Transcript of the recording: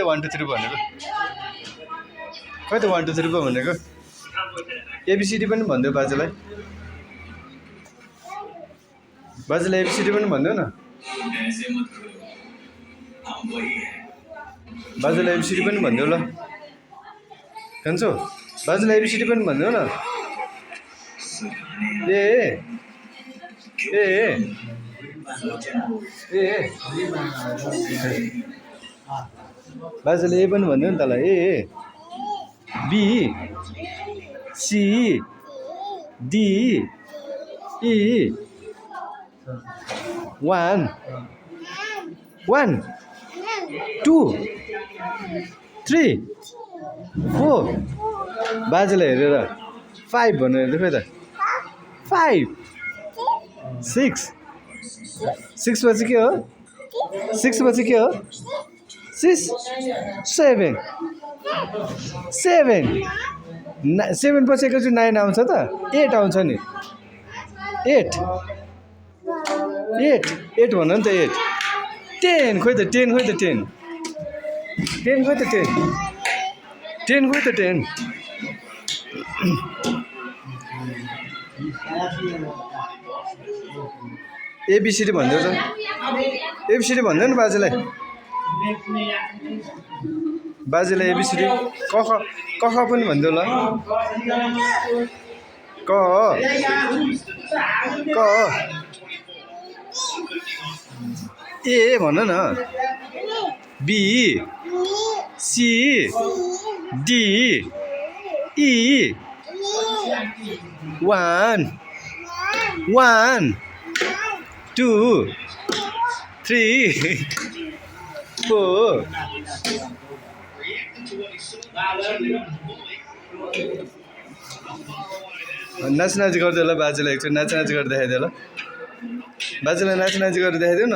1 2 3 भनेको खै त 1 2 3 पो भनेको एबीसीडी पनि भन्दियो बाजेलाई एबीसीडी पनि भन्दियो न बाजेलाई एबीसीडी पनि भन्दियो ल कान्छो बाजेलाई एबीसीडी पनि भन्दियो न ए ए ए बाजेले ए पनि भन्दियो नि तँलाई A B C D E 1 1 2 3 4 बाजेलाई हेरेर 5 भनेर हेर्दै त 5 6 6 पछि के हो 6 पछि के हो 6 7 7 7 पछि एकैचोटि 9 आउँछ त 8 आउँछ नि 8 8 8 भन नि त 8 10 खोइ त 10 खोइ त 10 10 खोइ त 10 10 खोइ त 10 एबीसीडी भन्दियो त एबीसीडी भन्दैन बाजेलाई एबीसीडी क ख पनि भन्दियो ल क ए भन न बी सी डी ई 1 1 2 3 4 नाच गरिदियो ल बाजेलाई एकचोटि नाच गरेर देखाइदियो ल बाजेलाई नाच गरेर देखाइदियो न